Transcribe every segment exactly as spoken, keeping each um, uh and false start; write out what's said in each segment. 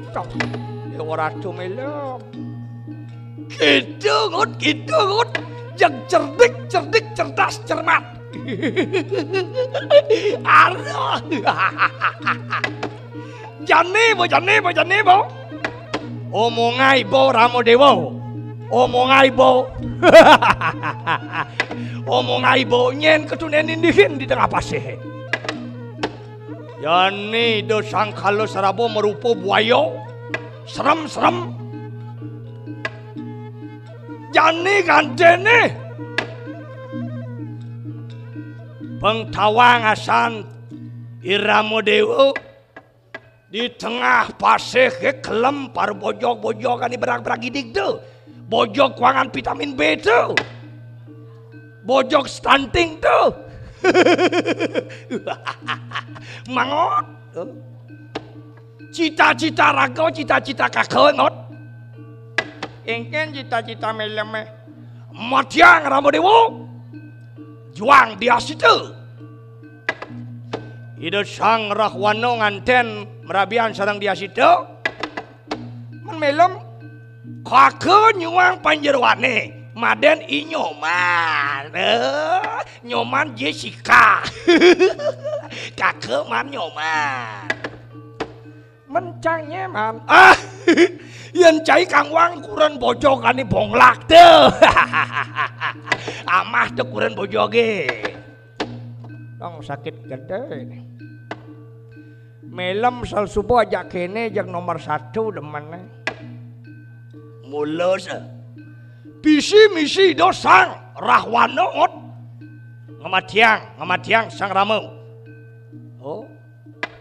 Cok, ya ora do melem. Gitu, Ngut, gitu, Ngut. Yang cerdik, cerdik, cerdas, cermat. Aduh. Jane, bo, jane, bo, jane, bo. Omongai, bo, Ramo Dewa. Omongai, bo. Omongai, bo, nyen ketunen indihin di tengah pasih. Jane do sangkala seraba merupa buaya. Serem-serem. Jani gantene. Pengtawang asan Irama Dewa di tengah pasih ke kelem para bojog-bojog ani berag-berag idig tu. Bojog kuangan vitamin B tu. Bojog stunting tu. Mangot. Cita-cita raga, cita-cita kaka, Ngut. Engken cita-cita meleme. Matiang Rama Dewa. Juang Diasita. Ida Sang Rahwana nganten merabian sareng Diasita. Men melem kaka nyuang panjeroane maden I Nyoman. Eh, Nyoman Jessica. Kaka man Nyoman. Mencang nyeman. Ah, yen cai kang wang kuren bojogane bonglak tu. Amah tu kuren bojoge. Dong sakit gede. Melem sel subuh ajak kene jak nomor satu demene. Mula se. Visi misi do Sang Rahwana, Ngut. Ngematiang, ngematiang Sang Rama. Oh.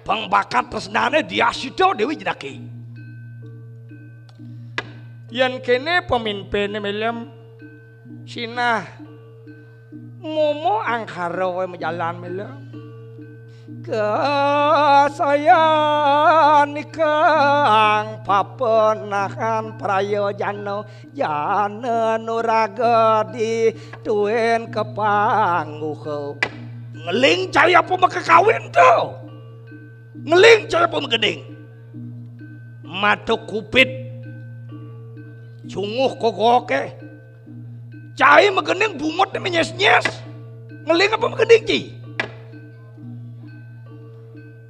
Pengbakat tresnane Diasita Dewi Jedaki. Yen kene pemimpinne melem sinah momo angkara wae majalan melem. Kasayan ikang papenahan prayojana jana nuraga di tuen kepangguh. Ngeling cai apa makakawin tu? Ngeling cai apa magending? Mata kupit. Cunguh kokoke. Cai magending bungut ni menyes-nyes. Ngeling apa magending, Ci?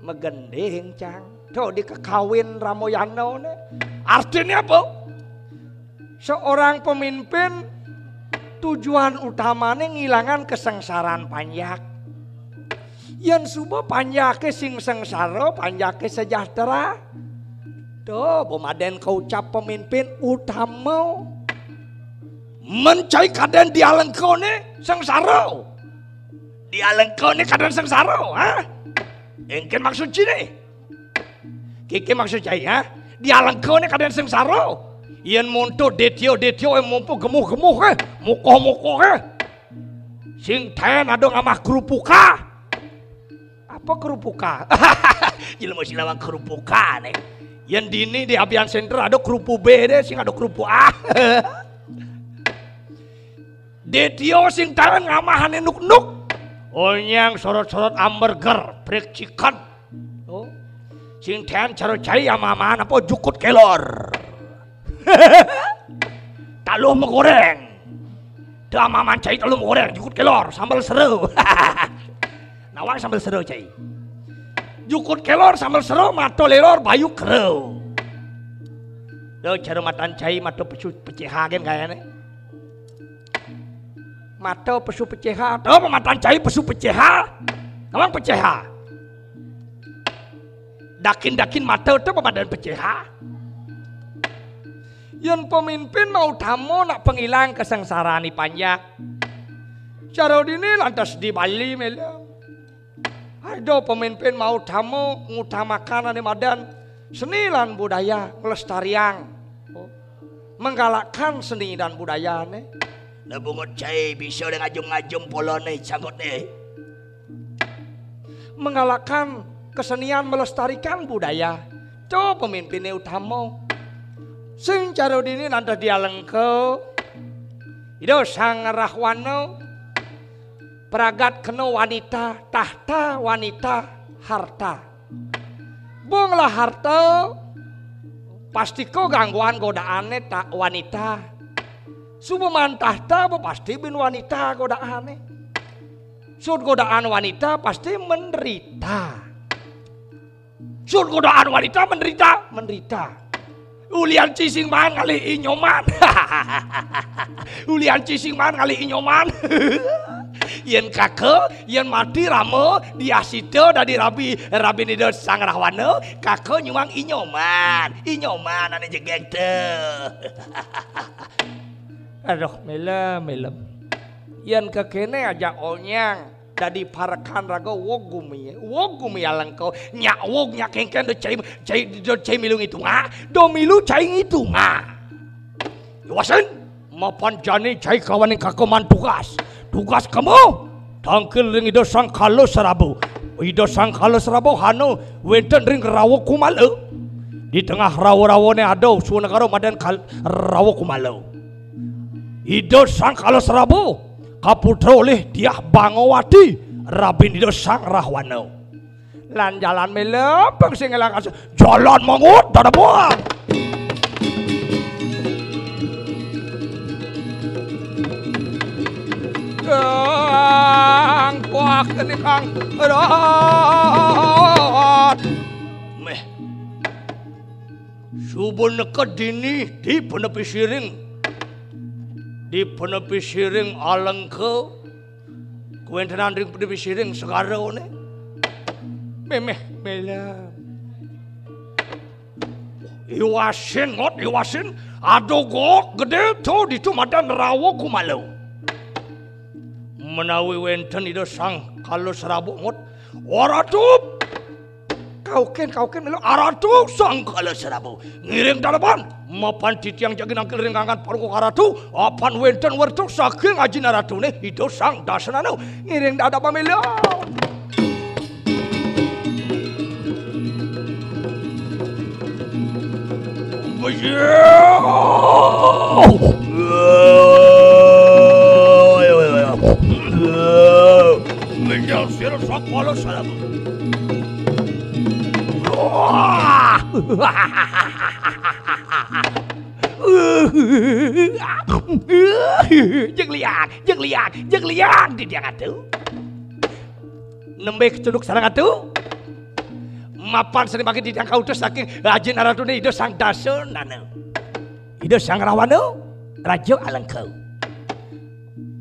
Magending, Cang. Tu dikekawin Ramayana ne. Artine apa? Seorang pemimpin tujuan utamane ngilangan kesengsaraan panjak. Yen suba panjake sing sengsara, panjake sejahtera. Tu, bemaden kaucap pemimpin utama. Men cai kaden dialengkane sengsara. Dialengkane kaden sengsara, ha? Engken maksud cine. Kiki maksud cai, ha? Dialengkane kaden sengsara. Yen monto detio-detio, eh, mompo gemuh-gemuh, eh, mokoh-mokoh, eh. Sing taen ada ngamah kerupuka. Apa kerupuka? Jelema silawang kerupuka ne. Yen dini di Abian Center ada kerupu B de, sing ada kerupu A. Detio sing taen ngamahane nuk-nuk. Onyang sorot-sorot hamburger, fried chicken. Oh. Sing taen cara cai ama-amaan apa jukut kelor. Taluh megoreng. Tu ama-amaan cai taluh megoreng, jukut kelor, sambel sero. Nawang sambel sero cai. Jukut kelor, sambel sero, mata lelor, bayu kero. Tu cara matan cai, mata pesu peceha gen kayane. Mata pesu peceha, tu pematan cai pesu peceha. Nawang peceha. Dakin-dakin mata tu pemadan peceha. Yen pemimpin mautama nak pengilang kesengsaraan panjak. Cara dini lantas di Bali melem. Ada pemimpin mautama ngutamakan ane madan seni lan budaya, nglestariang. Oh. Menggalakkan seni dan budayane. Lah bungut cai bisa de ngajum-ngajum polane sangkutne. Menggalakkan kesenian, melestarikan budaya. Tu pemimpinne utama. Sing cara dini nanda dialengka. Ida Sang Rahwana pragat kena wanita, tahta wanita, harta. Bunglah harta, Pasti kau gangguan godaane tak wanita. Suba mantah ta ba pasti bin wanita godaane. Sud godaan wanita pasti menderita. Sud godaan wanita menderita, menderita. Ulian cising maan ngalih inyoman. Ulian cising maan ngalih inyoman. Yen kaka, yen mati rama, diasita dadi rabi, rabi nida sang rahwana, kaka nyuang inyoman, inyoman ane jegeg te. Aduh, mila, mila. Yen kekene aja onyang dadi parekan raga wog gumi, wog gumi alengka. Nyak wog nyak kengken do cai, cai, do cai milu ngitunga, do milu cai ngitunga. Iwasin, mapan jani cai kawaning kaka maan tugas. Tugas kamu tangkil ring Ida Sang Kala Serabu. Ida Sang Kala Serabu hana wenten ring rawa kumala. Di tengah rawa-rawane ada suanegara madan kal-, rawa kumala. Ida Sang Kala Serabu kaputra olih Diah Bangawati, rabin Ida Sang Rahwana. Lan jalan melempeng sing elang asa jalan mangut dadabuan. Kang kuah kene kang. Aduh. Meh. Suba neked dini di penepi siring. Di penepi siring alengka. Kuwentenan ring penepi siring segarane. Memeh mela. Iwasin ngot iwasin. Ada gok gede to ditu madan rawa kumala. Menawi wenten Ida Sang Kala Serabu ngot. Waratup. Kaukin, kaukin, melu aratu Sang Kala Serabu. Ngiring dadaban, mapan titiang jagi nangkil ring anggan parungguh aratu, apan wenten werta saking ajin aratune, Ida Sang Dasanana. Ngiring dadaban melu. Menyang sira Sang Kala Serabu. Wah! Jeng lian, jeng lian, jeng lian, titiang atu. Nembe kecunduk sareng atu. Mapan seni mangkin titiang kautus saking ajin aratune Ida Sang Dasanana. Ida Sang Rahwana, Raja Alengka.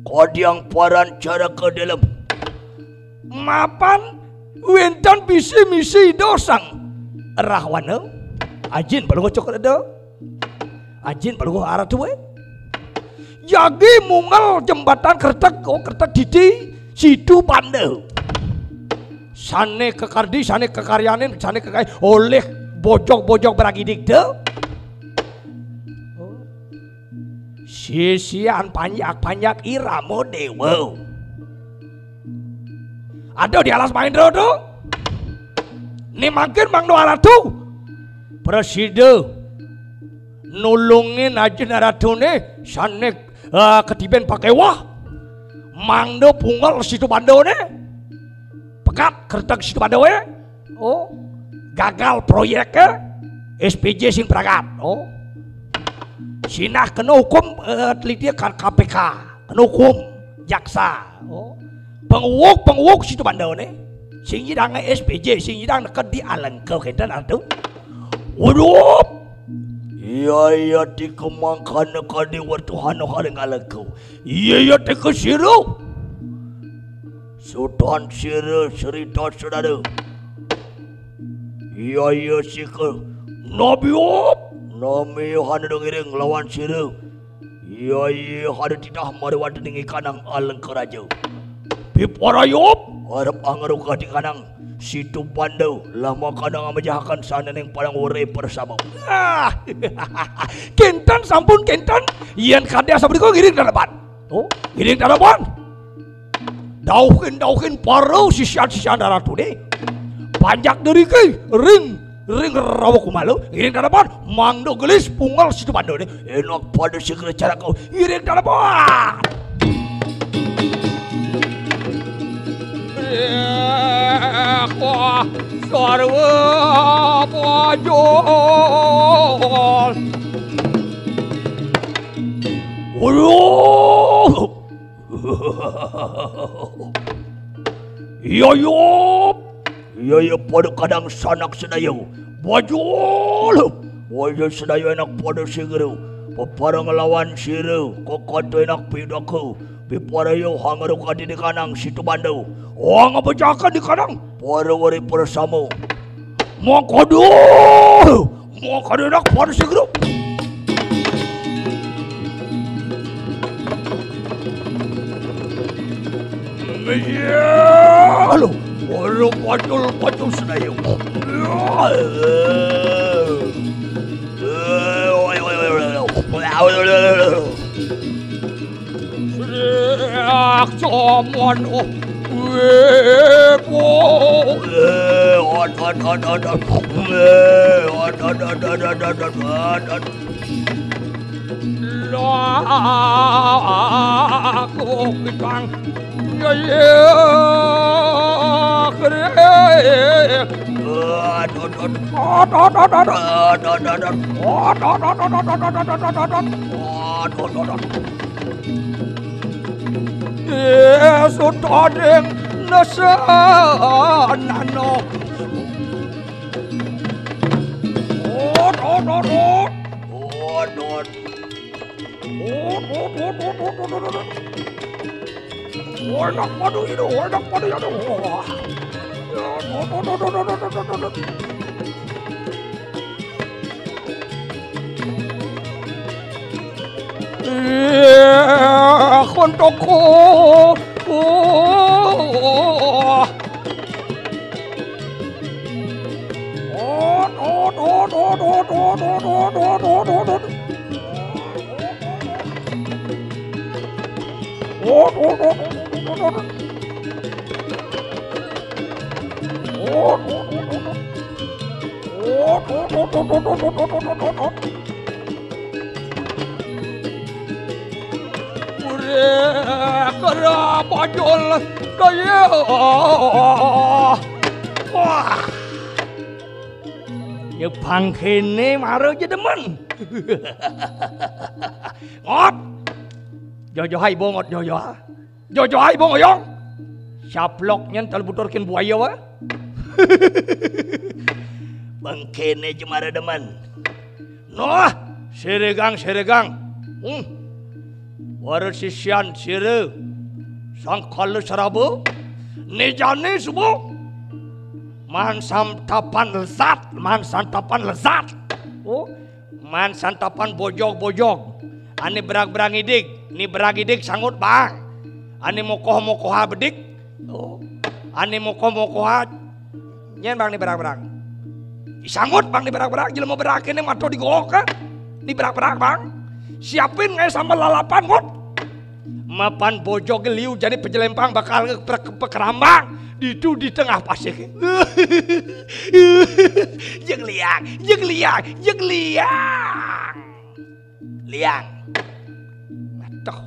Kadiang paran caraka dalem. Mapan wenten bisi misi Ida Sang Rahwana. Ajin Palungguh Cokor Eda. Ajin Palungguh Aratu, eh. Jagi mungel jembatan kretek, oh, kretek titi, Situ Banda. Sane kekardi, sane kekaryanin, sane kekai oleh bojog-bojog beragidik te. Sisian panjak-panjak irama dewa. Aduh, di alas main tu. Ni mangkin mangdo aratu. Prasida nulungin ajin aratune sane, eh, ketiben pakewah. Mangdo pungel Situ Bandane. Pekat kerteg Situ Bandane. Oh, gagal proyeke S P J sing pragat. Oh. Sinah kena hukum, eh, teliti K P K. Kena hukum jaksa. Oh. Penguuk, penguuk Situ Bandane. Sing nyidang S P J, sing nyidang neked di Alengka kenten atu. Waduh. Iya, iya, tika mangkana kadi wertuhana haring Alengka. Iya, iya, tika sira. Sutan sira, serita sedada. Iya, iya, sika. Nabiop. Nami hana dengiring lawan sira. Iya, iya, hana titah mariwanteni kanang Alengka Raja. Piparayop, arep angaruga di kanang Situ Banda, lah makanang amejahaken sanening padang were persama. Ah, kenten sampun kenten, yen kadi asapunika ngiring dadaban. Oh, ngiring dadaban. Dauhin, dauhin para sisian-sisian daratune. Panjak deriki ring, ring rawa kumala, ngiring dadaban, mangda gelis pungel Situ Bandane. Enak pada sigra caraka, ngiring dadaban. Eh, wah, sarwa pajo. Aduh. Iya, iya. Iya, iya, pada kadang sanak sedaya. Bajul. Bajul sedaya enak pada sigra. Pepareng lawan sira, kakata enak pidaka. Piparaya hangru kadi di kanang situ bandu. Wang apa jakan di kanang? Para wari persama. Mangkada. Mangkada enak pada sigra. Iya, lho. Ora pacul-pacul sedaya. Sriak Jaman, oh, Wibo. Eh, ot, ot, ot, ot, ot. Eh, ot, ot, ot, ot. Laku kang. Ya, ya, kere. Ot, ot, ot. Ot, ot, ot, ot. Ot, ot, ot, ot. Ot, ot, ot, ot. Ot, ot, ot, ot. Sutrading nesenano. Ot, ot, ot, ot. Ot, ot. Ot, ot, ot, ot. Enak padu itu, enak padu itu. Wah. Ot, ot, ot, ot. Eh, kontokku. Ure kera bajul kaya. Wah. Ya bangkene mara aja demen. Ngot. Jojo hai bongot jojo. Jojo hai bongoyong. Saplok nyen telu buturkin buaya wa. Bangkene aja mara demen. Noh, siregang, siregang. Hmm. Wara sisian sira. Sang kala saraba. Nejane suba. Man santapan lezat, man santapan lezat. Oh, man santapan bojog-bojog. Ane berag-berag idig, ni berag idig sangut bang. Ane mokoh-mokoha bedik. Oh. Ane mokoh-mokoha nyen bang ni berag-berag. Sangut bang ni berag-berag, jelema berag kene mato digok. Ni berag-berag bang. Siapin ngae sambel lalapan ngut. Mapan bojog liu jani pejelempang bakal pe-, pekerambang ditu di tengah pasir. Jeng liang, jeng liang, jeng liang. Liang. Atuh,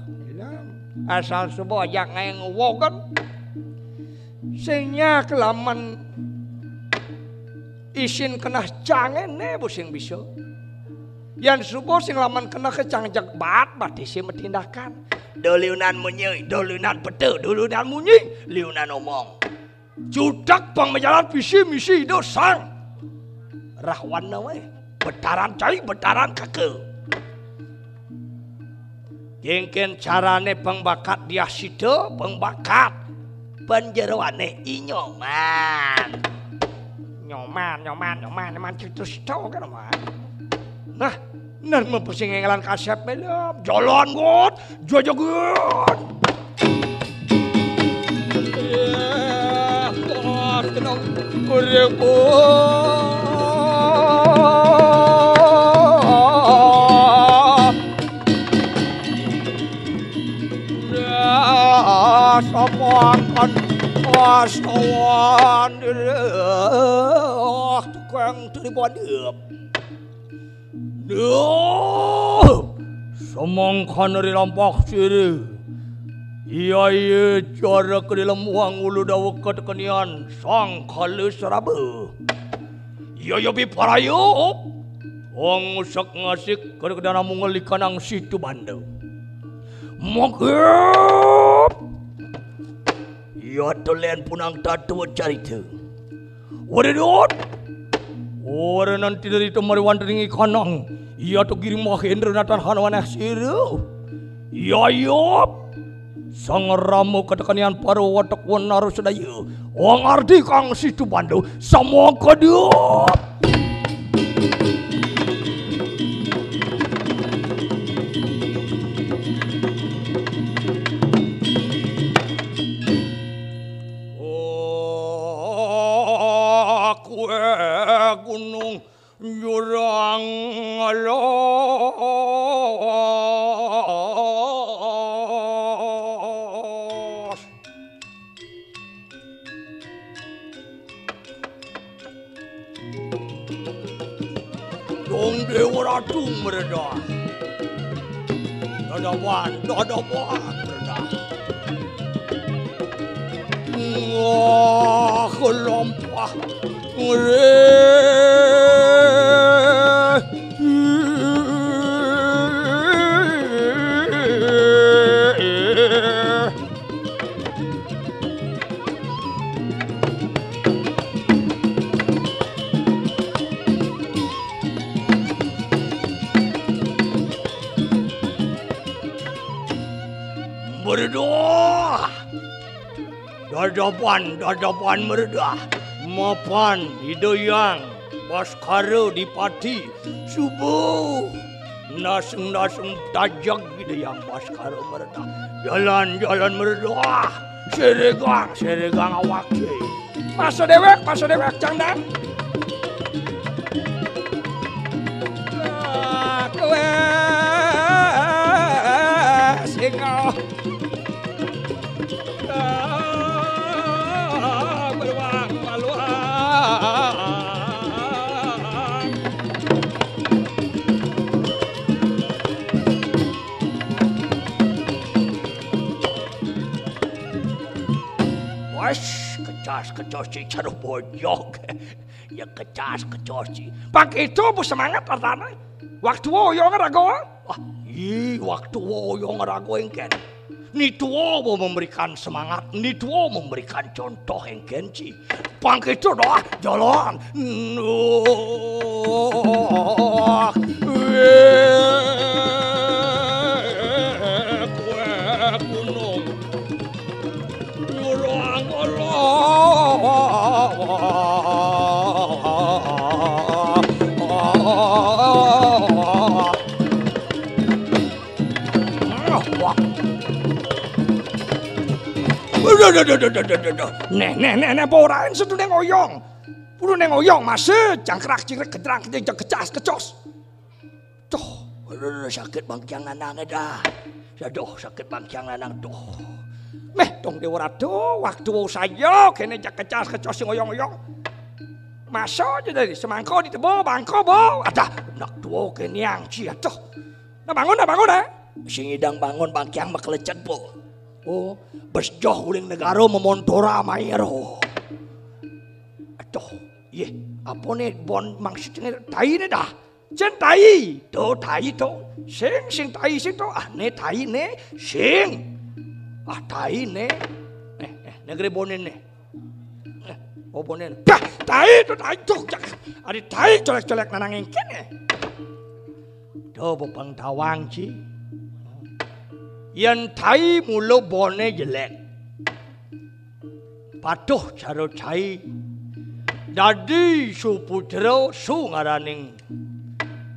asal suba ajak ngae nguwogen. Sing nyak laman isin keneh cangene bu sing bisa. Yan suba sing laman keneh ke cang jegbat bati sing matindakan. Doliunan munyi, doliunan pete, doliunan munyi, liunan omong. Judak pang majalan visi misi Ida Sang Rahwana weh. Betaran cai, betaran keke. Jengken carane pang bakat diah sida, pang bakat. Panjeroane i nyoman. Nyoman, nyoman, nyoman, nyoman cerita sida kan, Mas. Nah, nen mepesing enggalan kasep melem. Jalan, Got. Jajagan. Eh, Got, kenang. Urip. Nah, samangkan wastawan. Tukang teribadep. Duh, samangkan ri lampah sira. Iya, iya, cara kedilem wang ulu dawuh ketekenian sang kala seraba. Iya, iya, biparayup. Wong ngusek ngasik kada kedana mungel ikanang situ banda. Mangkep. Iya to lén punang tata carita. Wérédot. Wérénan tidarita mari wantri ngikanang. Iya to Giri Mahéndra natan hana wanéh sira. Iya, iya. Sang Rama katekanian para watek wanara sedaya. Wong arti kang situ bandu. Samangkada. Oh, kué gunung jurang alas. Dong Déwa Ratu meredah. Dadapan, dadapan meredah. Wah, kelompah. Ngeri. Meredah. Dadapan, dadapan meredah. Mapan Ida Hyang Baskara Dipati. Subuh. Naseng-naseng tajeg Ida Hyang Baskara meredah. Jalan-jalan meredah. Seregang, seregang awake. Masa déwék, masa déwék, cangdang. Ah, kowe singa. Ah, beruang, beruang. Wes, kecas-kecos ci cara bojog. Ya kecas-kecos ci. Pang kéto bu semangat artane. Waktu oyong raga. Wah, ih, waktu oyong raga engken. Ni tua mau memberikan semangat, ni tua memberikan contoh engken ci. Pang kéto dah jalan. Nuh, weh, kue gunung. Nyurang Allah. Neh, neh, neh, neh, borain setu neng oyong. Puru neng oyong, masih jangkrak jingkrik kejrang kejeng kecas kecos. Duh, aduh, aduh, sakit bangkiang nanang dah. Aduh, sakit bangkiang nanang, duh. Meh, dong Déwa Ratu, waktu saya kene jak kecas kecos sing oyong-oyong. Masa aja dari semangko ditebo, bangko, bo. Adah, nak tua kene yang ci, aduh. Nah, bangun dah, bangun dah. Sing idang bangun bangkiang makelecet, bo. Oh, bes joh uling negara memontora mairo. Aduh, yeh, apa nih bon maksudnya tai nih dah? Cen tai, to tai to. Sing, sing tai sing to. Ah, ne tai ne, sing. Ah, tai ne. Eh, eh, negeri bonen ne. Eh, oh, bonen. Bah, tai to, tai to. Ada tai colek-colek nanang engken, eh. To bepeng tawang ci. Yen tai mula bone jelek. Patuh cara cai. Dadi suputra su ngaraning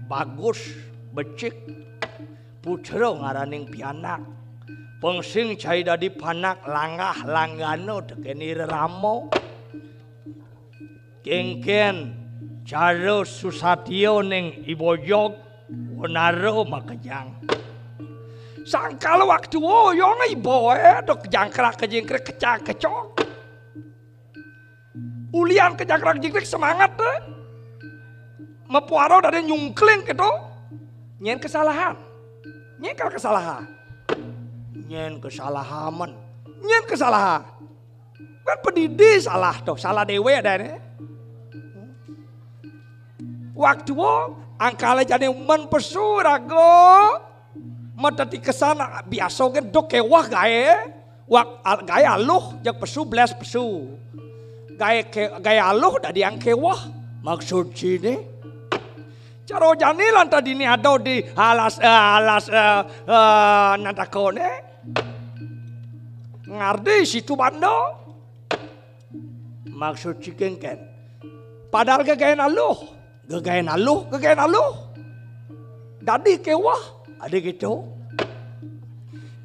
bagus, becik. Putra ngaraning pianak. Pengsing cai dadi panak langgah langgana tekeni rerama. Kengken cara susatya ning ibojog wenara makejang. Sangkal waktu oyong iboe dok jangkrak kejingkrik kecak kecok. Ulian kejangkrak jingkrik semangat deh. Mepuaro dadi nyungkling gitu. Nyen kesalahan. Nyen kal kesalahan. Nyen kesalahan. Nyen kesalahan. Kan pedidi salah tuh, salah dewe ada nih. Waktu wo angkala jane men pesu rago. Mateti kesan biasa gén do kéweh gaé, wak al-, gaé aluh jak pesu, blés pesu. Gaé ké-, gaé aluh dadi yang kéweh. Maksud ciné, cara jani lantas dini ada di alas, eh, alas, eh, eh, natakoné. Ngardi Situ Banda. Maksud ci kénkén. Padahal gegaén aluh. Gegaén aluh, gegaén aluh. Dadi kéweh, adi gitu.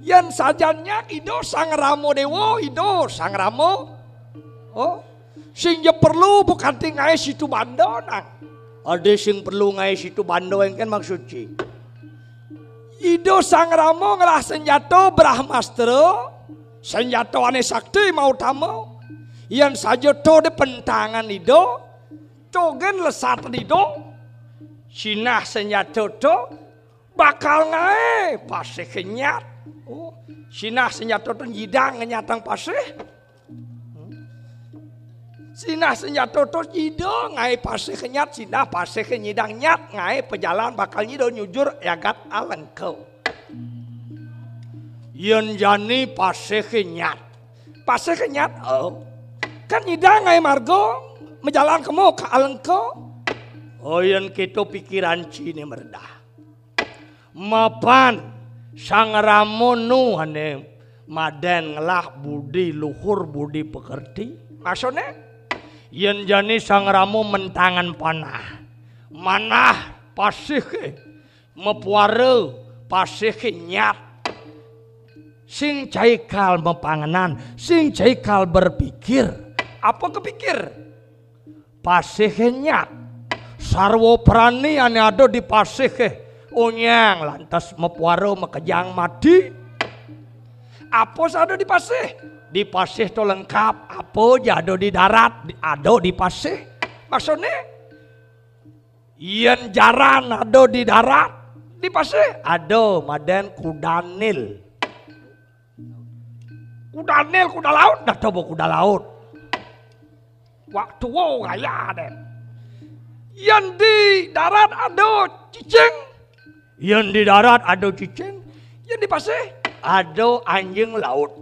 Yén sajan nyak Ida Sang Rama Déwa, Ida Sang Rama. Oh, sing ja perlu bukan ti ngaé Situ Banda nang. Adi sing perlu ngaé Situ Banda éngkén maksud ci. Ida Sang Rama ngelah senjata Brahmastra, senjata ané sakti mautama. Yén saja to di pentangan Ida, to gén lesat Ida, sinah senjata to bakal ngaé pasih nyat. Oh, sinah senjata to nyidang nyatang pasih. Sinah senjata to nyidang ngaé pasih nyat, sinah pasih nyidang nyat ngaé pajalan bakal nyida nyujur jagat Alengka. Yén jani pasih nyat. Pasih nyat, oh. Kan nyidang ngaé marga majalan kema ka Alengka. Oh, yén kéto pikiran ciné mredah. Mapan Sang Rama nu ané madén ngelah budi luhur budi pekerti. Maksudné? Yén jani Sang Rama mentangan panah. Manah pasihé, mapuara pasihé nyat. Sing cai kal mapangenan, sing cai kal berpikir. Apa kepikir? Pasihé nyat. Sarwa prani ané ada di pasihé onyang lantas mapuara makejang mati. Apa sing ada di pasih? Di pasih to lengkap. Apa ja ada di darat, di-, ada di pasih. Maksudné? Yén jaran ada di darat, di pasih ada madén kudanil. Kudanil, kuda laut, dah coba kuda laut. Wak tua gaya deh. Yén di darat ada cicing. Yén di darat ada cicing. Yén di pasih ada anjing laut.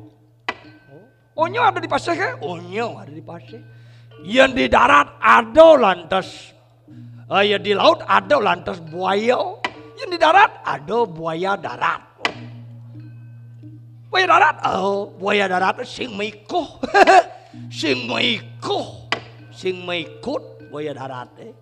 Onyo ada di pasih, kan? Onyo ada di pasih. Yén di darat ada lantas, eh, ya di laut ada lantas buaya. Yén di darat ada buaya darat. Buaya darat, oh, buaya darat sing maikuh. Sing maikuh. Sing maikut buaya darat, eh.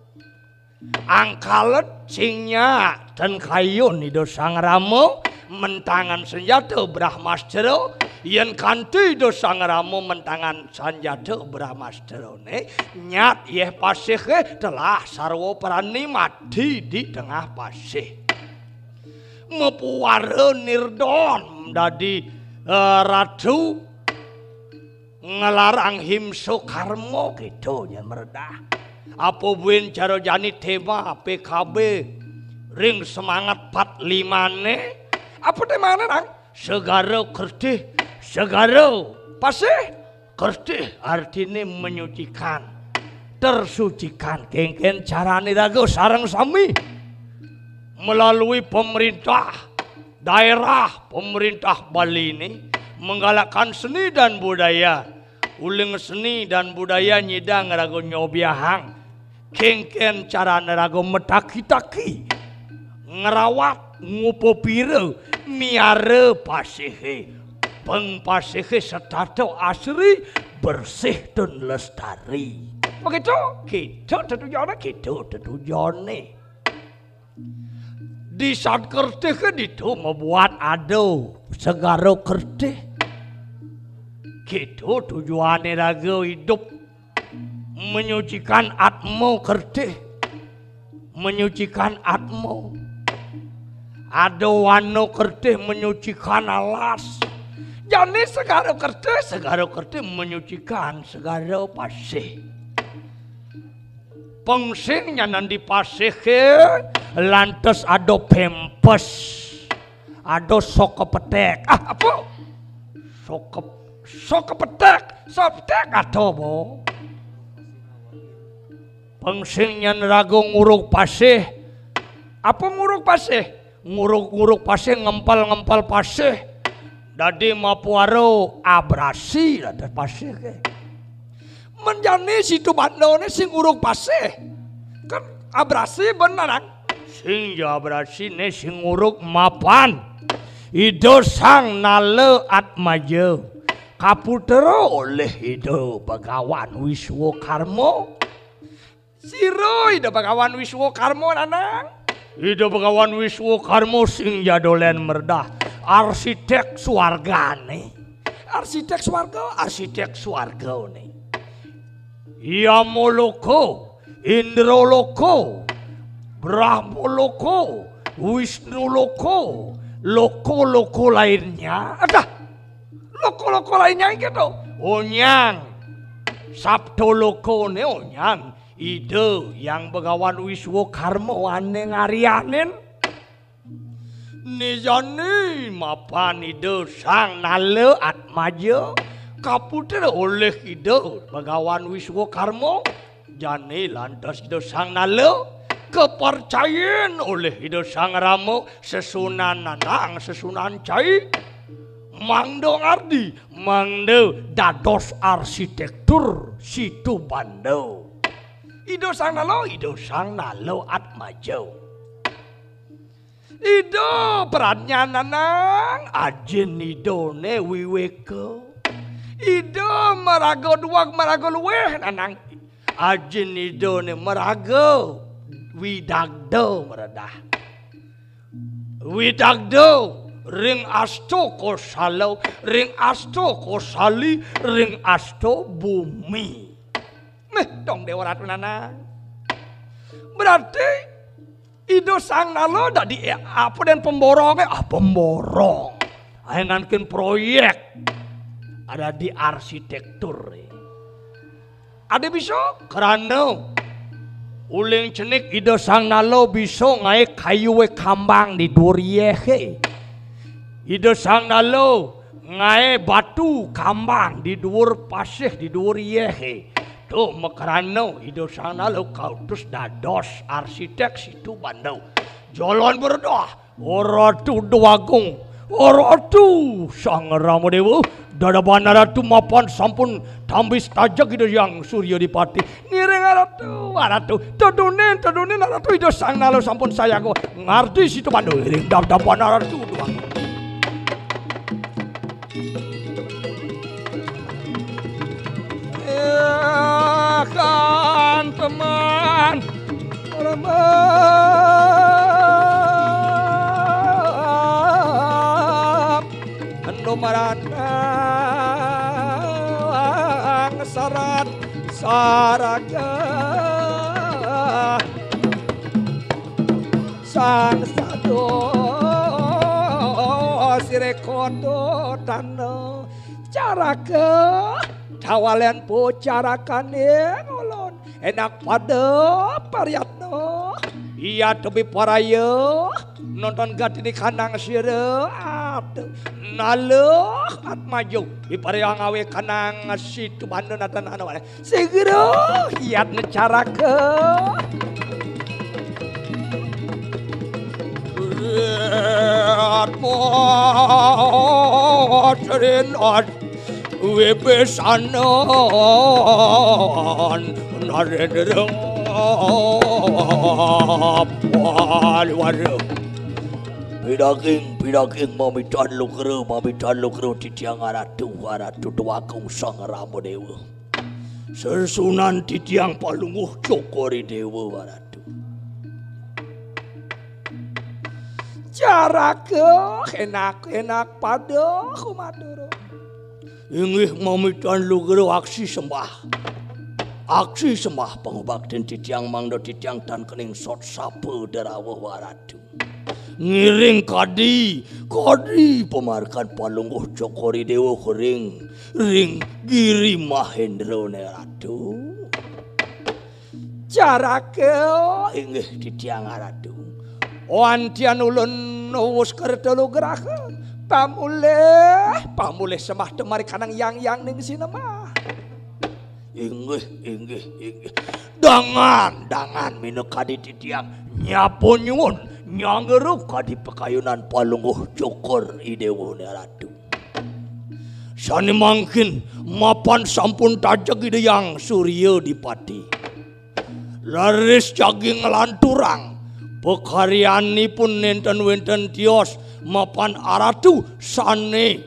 Angkalet sing nyak ten kayun Ida Sang Rama mentangan senjata Brahmastra, yén kanti Ida Sang Rama mentangan senjata Brahmastrané, nyat yéh pasihé telah sarwa prani mati di tengah pasih. Mapuara nirdon dadi, eh, ratu ngelarang himsa karma kéto nya mredah. Apa buin cara jani tema P K B ring semangat pat limané? Apa temané, Nang? Segara kertih, segara pasih. Kertih artiné menyucikan, tersucikan. Kénkén carané raga sareng sami melalui pemerintah daerah, pemerintah Bali ini menggalakkan seni dan budaya. Uling seni dan budaya nyidang raga nyobiahang. Kénkén carané raga mataki-taki ngrawat, ngupapira, miara pasihé. Pang pasihé setata asri, bersih dan lestari. Begitu? Kéto tetujoné, kéto tetujoné. Di San Kertih ké ditu mabuat ada Segara Kertih. Kéto tujuané raga idup. Menyucikan atma kertih. Menyucikan atma. Ada wana kertih menyucikan alas. Jani Segara Kertih, Segara Kertih menyucikan segara pasih. Pang sing nyanan di pasihé, lantas ada pémpés. Ada sok kepetek. Ah, apa? Sok ke-, sok kepetek. Sok kepetek ada, bo. Pang sing nyan raga nguruk pasih. Apa nguruk pasih? nguruk-nguruk pasih, ngempel-ngempel pasih. Dadi mapuara abrasi, dados pasih ké. Men jani Situ Bandané sing nguruk pasih. Kan abrasi ben, Nanang. Sing ja abrasiné, sing nguruk mapan. Ida Sang Nala Atmaja kaputra olih Ida Bagawan Wiswakarma. Sira Ida Bagawan Wiswakarma, Nanang? Ida Bagawan Wiswakarma sing ja dolén mredah arsiték swargané. Arsiték swarga, arsiték swargané. Yamaloka, Indraloka, Brahmaloka, Wisnuloka, loka-loka lainnya. Adah, loka-loka lainnya iki to. Onyang. Sapta lokané onyang. Ida Hyang Bagawan Wiswakarma ané ngaryanin. Né jani mapan Ida Sang Nala Atmaja kaputra olih Ida Bagawan Wiswakarma. Jani lantas Ida Sang Nala kapercayin olih Ida Sang Rama sesuunan, Nanang, sesuunan cai. Mangda ngardi, mangda dados arsitéktur Situ Banda. Ida Sang Nala, Ida Sang Nala Atmaja. Ida Pradnyan, Nanang, ajin Idané Wiwéka. Ida maraga dueg, maraga luih, Nanang. Ajin Idané maraga widagda mredah. Widagda ring Asta Kosala, ring Asta Kosali, ring Asta Bumi. Méh, dong Déwa Ratu, Nanang. Berarti Ida Sang Nala dadi, eh, apa dan pemborongé? Ah, pemborong. Aé nganken proyék. Dadi arsitéktur. Adi bisa? Krana uling cenik Ida Sang Nala bisa ngaé kayué kambang di duur yéhé. Ida Sang Nala ngaé batu kambang di duur pasih, di duur yéhé. Tuh, makrana Ida Sang Nala kautus dados arsiték Situ Banda. Jalan beredah, Ratu Déwagung, Ratu Sang Rama Déwa, dadaban Ratu mapan sampun tambis tajeg Ida Hyang Surya Dipati. Ngiring Ratu, Ratu. Tedunin, tedunin Ratu, Ida Sang Nala sampun sayaga. Ngardi Situ Banda, ngiring dadaban Ratu Déwagung. Eh, kan teman. Remang endo marandang sarat saraga sang sado siré kondo tanda caraka tawalén po carakané ngulun. Enak pada pariyatna. Iya tebi paraya nonton gatini kanang sira. Aduh. Naluh atmaju. Biparaya ngawé kanang Situ Banda natan anu. Sigra yatna caraka. Atma cerin wibisanan Narendra Paliwara. Pidaging, pidaging mamitan lugra, mamitan lugra titiang Aratu, Aratu Déwagung Sang Rama Déwa. Sesuunan titiang Palungguh Cokor I Déwa, Aratu. Caraka enak-enak pada kumatur. Inggih mamitan lugra aksi sembah. Aksi sembah pangubaktin titiang mangda titiang tan kening sot sapa drawuh waratu. Ngiring kadi, kadi pamarkan Palungguh Cokor I Déwa ring, ring Giri Mahendrané Ratu. Caraka inggih titiang Ratu. Wantian ulun nuwus kerta lugraha. Pamulih, pamulih sembah temari kanang yang-yang ning sinema. Inggih, inggih, inggih. Dangan, dangan minakadi titiang nyapa nyuwun, Nyanggerup kadi pakayunan Palungguh Cokor I Déwa, Ratu. Sané mangkin mapan sampun tajeg Ida Hyang Surya Dipati. Raris jagi nglanturang pakaryanipun nénten wénten tios mapan aratu sané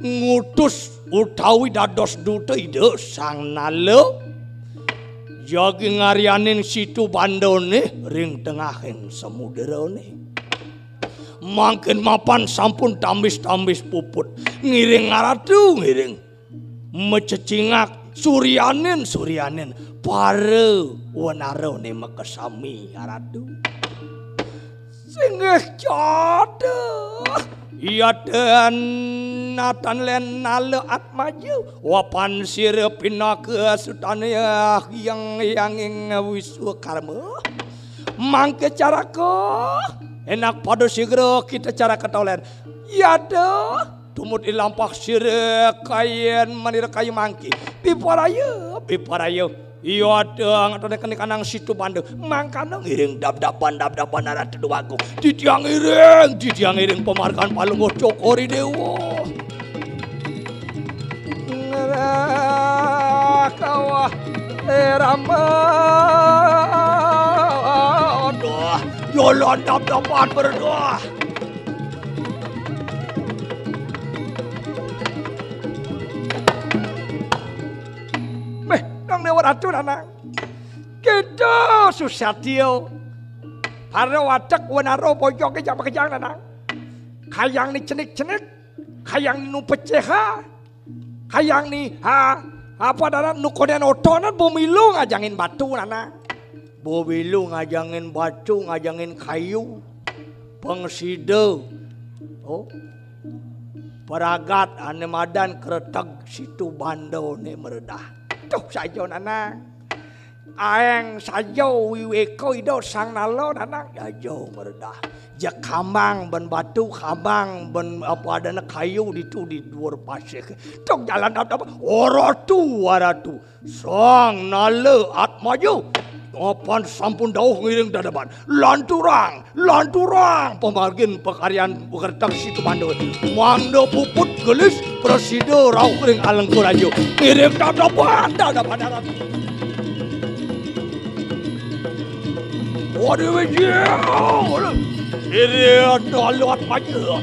ngutus utawi dados duta Ida Sang Nala jagi ngaryanin Situ Bandané ring tengahing samudrané. Mangkin mapan sampun tambis-tambis puput. Ngiring aratu, ngiring. Macecingak suryanin, suryanin. Para wenarané makasami, aratu. Singgih cata. Yadén natan lén nala atmaja. Wapan sira pinaka sutana yang yanging Wiswakarma. Mangke caraka, enak pada sigra kita caraka tolén. Yada, tumut ilampah sira kayen manira kayu mangki. Piparaya, piparaya. Yada, ngatone kene kanang Situ Banda. Mangkana ngiring dab-daban, dab-daban arah teduwaku. Titiang ngiring, titiang ngiring pamargan Palungguh Cokor I Déwa. Ngerah kawah, eh, Rama. Aduh, jalan dap-dapan berdoa. Meh, nang Déwa Ratu, Nanang. Kita susatya. Para watek wenara bojoke jak makejang, Nanang. Kayang ni cenik-cenik, kayang ni nupeceha, kayang ni, ha, apa dana nukonen otonan bumilu ngajangin batu, Nanang. Bumilu ngajangin batu, ngajangin kayu. Pengsida. Oh. Pragat ane madan kreteg Situ Bandane mredah. Tuh saja, Nanang. Aeng saja wiweka Ida Sang Nala, Nanang, jaja mredah. Jeg kambang ben batu, kambang ben apa adane kayu ditu di duur pasih. Tuk jalan dap-dap, waratu, waratu. Sang Nala Atmaja. Apan sampun dauh ngiring dadaban. Lanturang, lanturang pamargin pakaryan kreteg Situ Bandane. Mangda puput gelis prasida rauh ring Alengka Raja. Ngiring dadaban, dadaban darat. Waduh, Wijaya. Iri daluat maju.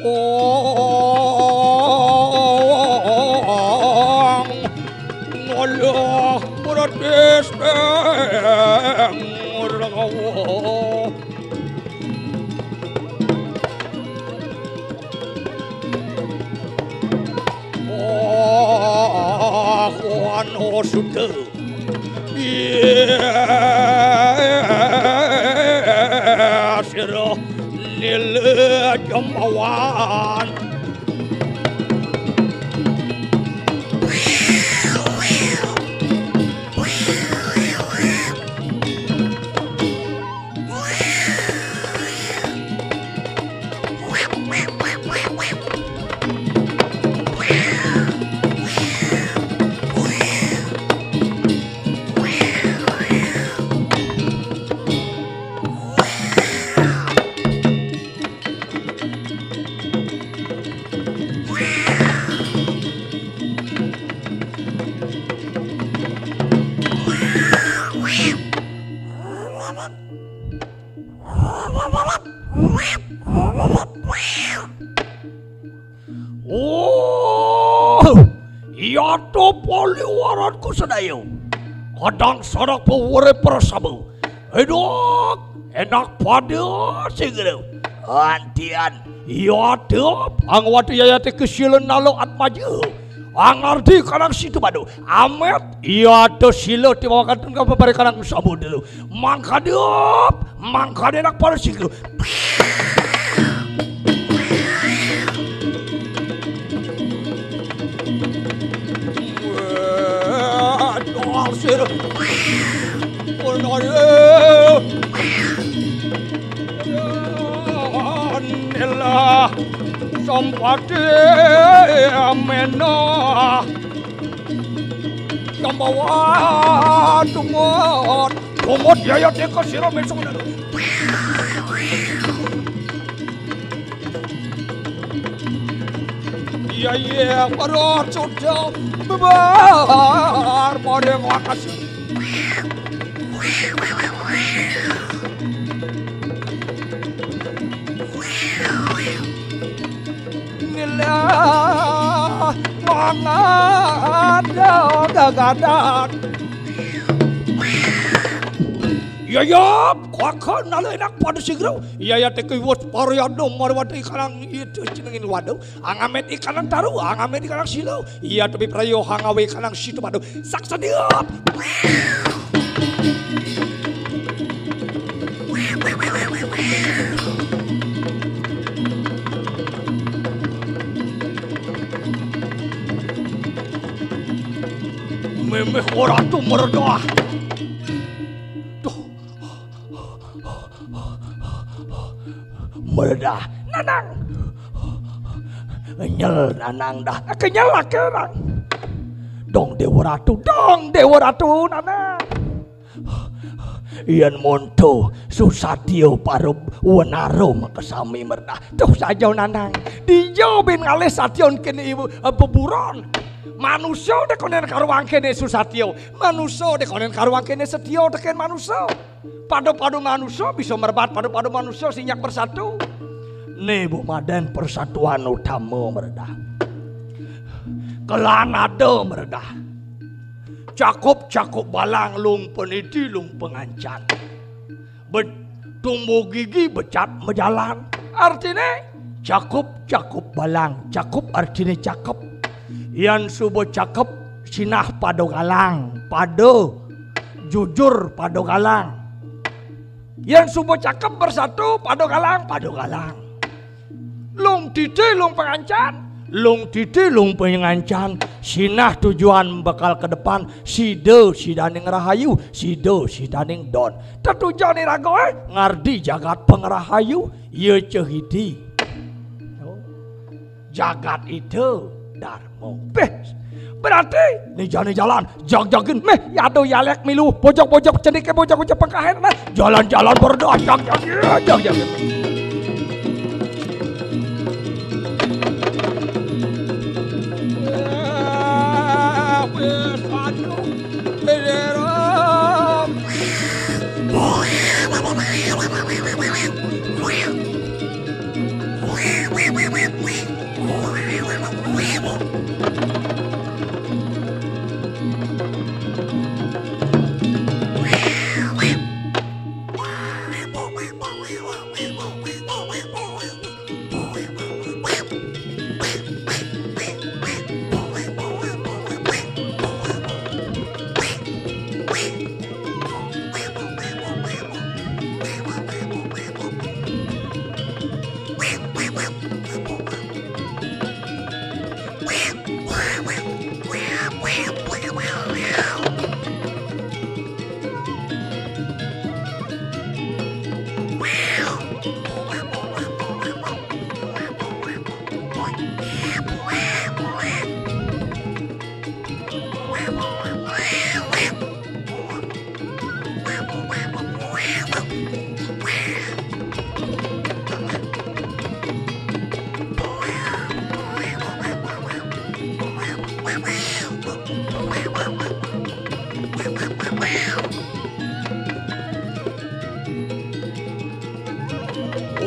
Sang Nala Pratis Peng Rawa. Wah, wano suda. Iya, sira nila jembawan. Oh, yata paliwaranku sedaya. Kadang sanak pawere prasaba. Enak, enak pada sigra. Antian, yata, angwata yayate kesila Nala Atmaja. Angarti kanang Situ Badu. Amet, yata sila tiwakanten kapapare kanang samudra. Mangkadep, mangkadenak para sigra. Wah, doang sira. Pun ada. Inilah sampati. Amena. Tambawa tumut. Tumut yaya teka sira mesok. Iya, iya, para suda bebar mare makasih. Ngelah mangada gagadan. Ya, ya, kakak nala enak pada sigra. Ya, ya, teki wot pariadno marwati kalang itu jenengin waduh. Angamet ikanang taru, angamet ikanang silo. Iya, tapi prayo hangawe ikanang situ, aduh. Sak sediop. Memeh ora tumerdah. Duh. Meledah, Nanang. Nyel Nanang dah. Kenyel lah kerang. Dong Dewa Ratu, dong Dewa Ratu, Nanang. Yen monto Susatya parub wenara makasami merdah. Tuh saja Nanang. Dija bin ngalih satya kene ibu, eh, beburon. Manusa dekonen karuang kene Susatya. Manusa dekonen karuang kene setya teken manusa. Pada-pada manusa bisa merebat pada-pada manusa sinyak bersatu. Ne bu maden persatuan utama meredah. Kelan ada meredah. Cakup-cakup balang lung peniti lung pengancan. Be-, tumbuh gigi becat mejalan. Artine cakup-cakup balang, cakup artine cakep. Yan suba cakep sinah pada galang, pada jujur pada galang. Yan suba cakep bersatu pada galang, pada galang. Lung titi lung pengancan, lung titi lung pengancan, sinah tujuan bekal ke depan, sida sidaning rahayu, sida sidaning don. Tetujon iraga, eh, ngardi jagat pangerahayu, ya cehiti. Jagat itu darma. Beh, berarti ni jani jalan, jag-jagin, meh, yado yalek milu, bojok-bojok cendike, bojok-bojok pengkahen, meh, jalan-jalan berdoa, jag-jagin, jag-jagin. Eh, wis, aduh, Ram.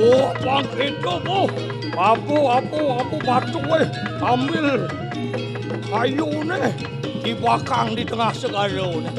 Oh, bangkit, oh. Apa, apa, apa batu, eh. Ambil kayune, dibakang di tengah segara, ne.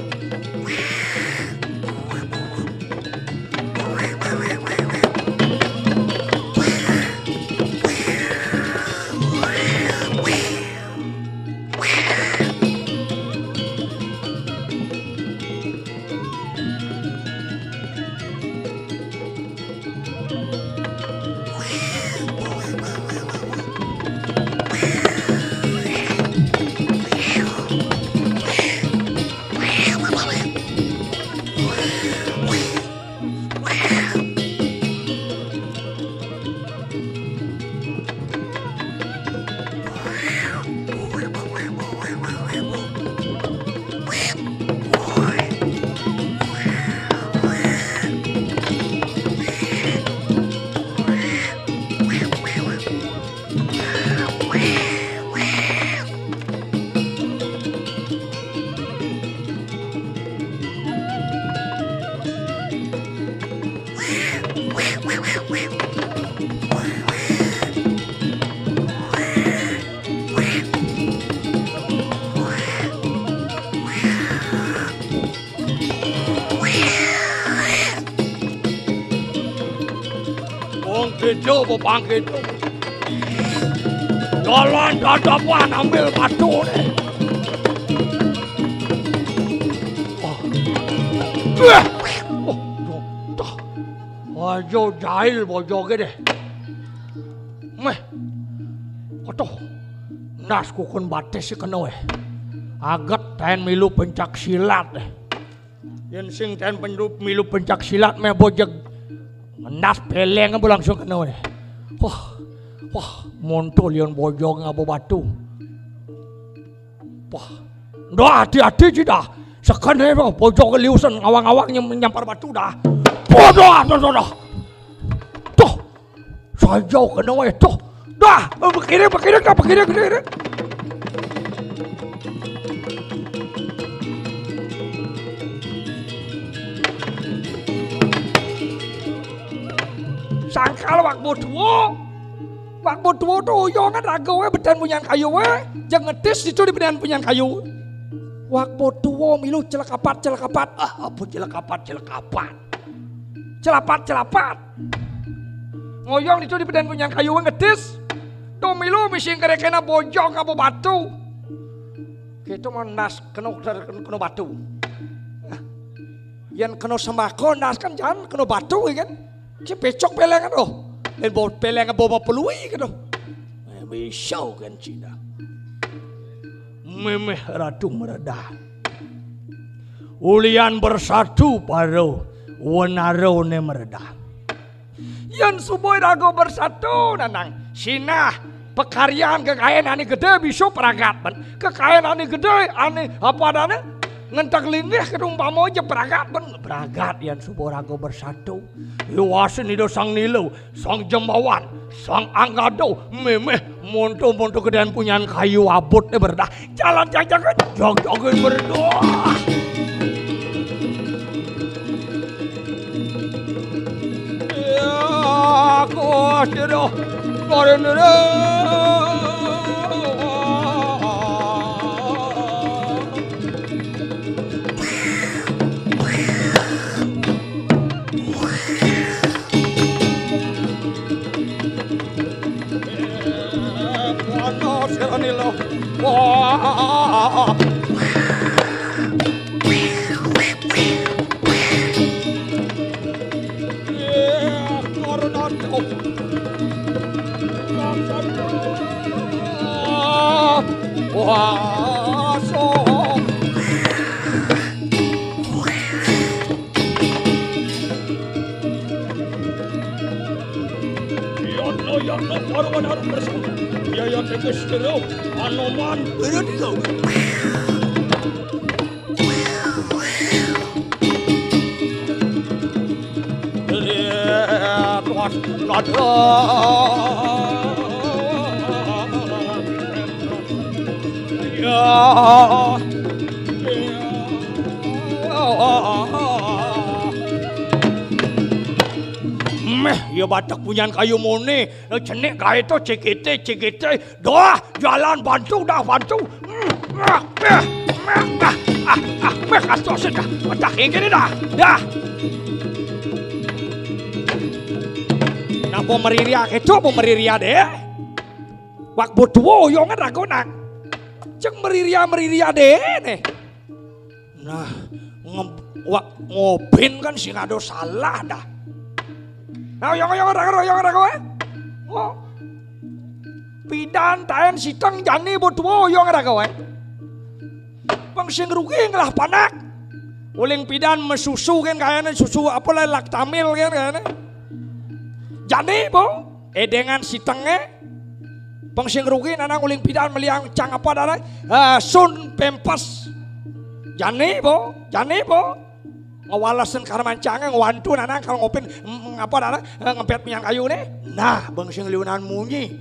Yo, bebangkit. Jalan dadapan ambil batu nih. Wah. Wah. Oh, duh, duh. Aja jail bojoge deh. Meh. Aduh. Nas kukun batis si kena weh. Aget taén milu pencak silat deh. Yén sing taén penrup milu pencak silat meh bojog. Ngendas peleng apa langsung kena weh. Wah, wah, monto liun bojog ngaba batu. Wah, dah hati-hati ci dah. Sekene mah bojog liusan ngawang-ngawang nyem-, nyampar batu dah. Bodoh, bodoh, bodoh. Tuh, saja kena weh tuh. Dah, bekiring, bekiring, dah bekiring, bekiring. Sangkal wak botuo. Wak botuo tuh uyongan raga weh beden punyan kayu weh. Jeng ngetis itu di beden punyan kayu. Wak botuo milu celekapat, celekapat. Ah, apa celekapat, celekapat. Celapat-celapat. Ngoyong itu di beden punyan kayu ngetis. Tuh milu misi nggerekena bojog apa batu. Gitu mah nas kena, kena batu. Nah, yén kena sembako nas kan jangan kena batu ya kan. Si pecok pelengan oh. Lain bawa pelengan bawa pelui gitu. Eh, bisa kan Cina. Memeh Ratu meredah. Ulian bersatu paro wenarone meredah. Yén suba raga bersatu nanang sinah pakaryan kekaén ané gedé bisa pragat ben. Kekaén ané gedé ané apa adané ngenteg linggih ket umpama aja pragat ben. Pragat yén suba raga bersatu. Iwasin Ida Sang Nila, Sang Jembawan, Sang Anggada, méméh monto-monto gedén punyan kayu abutné berdah. Jalan jajagan, jog-jogin berdah. Ya, kos, ya, doh. Karen, doh. Wah. Wah, so. Yatna, yatna, paruman harus bersama. Biaya tegas terus. Anoman, berhenti kau. Tuas, nada. Ya. Méh, ya batek punyan kayu mone. Cenik gaé to C G T, C G T. Dah, jalan bantu, dah bantu. Méh, méh, méh, dah. Ah, ah, méh, kastosin dah. Dah, kayak gini dah. Dah. Napa meriria keco, apa meriria deh? Wak botuo, yongan ragonan. Cek meriria-meriria deh, nih. Nah, nge-, wak ngobin kan sing ada salah dah. Nah, yongan, yongan, rago, yongan, rago, eh. Oh. Pidan taén siteng jani botuo, yongan rago, eh. Pang sing rugi ngelah panak. Uling pidan mesusu kan kayaknya susu apa lah laktamil kan kayaknya. Jani, bo. Edengan sitengé. Pang sing rugi nanang uling pidan meliang cang apa dana? Eh, sun pempes. Jani, bo. Jani, bo. Ngewalesin karman cangé, ngewantu nanang kalau ngopin, mm, apa dana? Eh, ngempet minyak kayu nih. Nah, bang sing liunan munyi.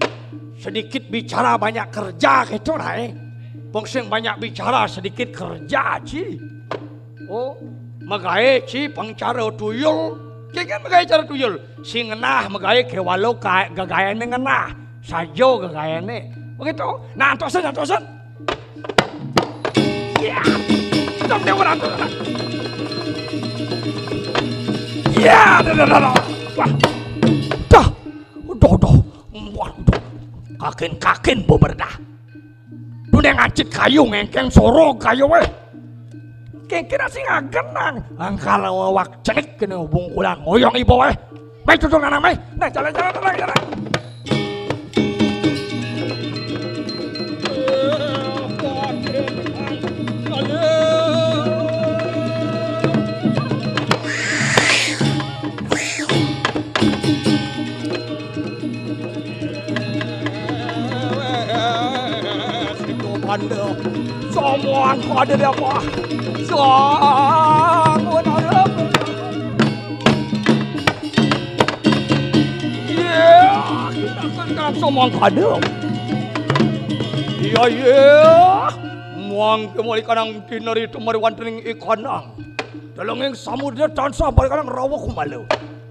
Sedikit bicara banyak kerja gitu nah, eh. Bang sing banyak bicara sedikit kerja, Ci. Oh, magaé ci pang cara tuyul. Ki kan magaé cara tuyul. Sing ngenah magaé kéwala ka-, gagaéné ngenah. Saja gagaéné. Begitu. Nah, antosan, antosan. Ya. Dong dia berantosan. Ya, dah, dah, dah, dah. Wah. Dah. Waduh, kakin-kakin beberdah. Dunia ngancit kayu ngengkeng sorog kayu weh. Kengkira sing agenang. Angkal wawak cenik kena bungkulan ngoyong ibu weh. Mai cucung anak mai. Nah, jalan-jalan, jalan-jalan. Situ bandel. Somoan kada dia apa? Sangun ada. Iya, kita kan somoan kada. Iya, iya. Muang kemuli kanang dineri tumari wantening ikanang. Dalenging samudra tansah balik kanang rawa kumalu.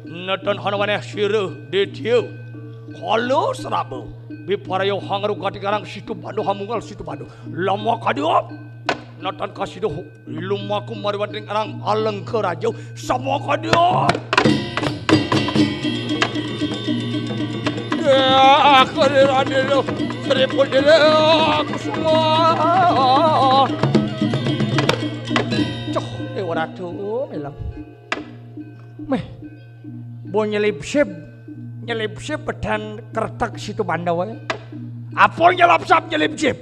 Natan hana waneh sira, Ditya. Kala seraba. Biparaya hangaru gati karang situ bandu hamunggal situ bandu. Lama kadua. Natan kasido lumaku mariwanting arang alengka raja. Sama kadua. Ya, kali raden lo. Seribu diri aku semua. Cok, eh, waratu, ilang. Meh, bo nyelip-sip, nyelip-sip pedan keretek situ bandau, eh. Apa nyelap-sap nyelip-sip?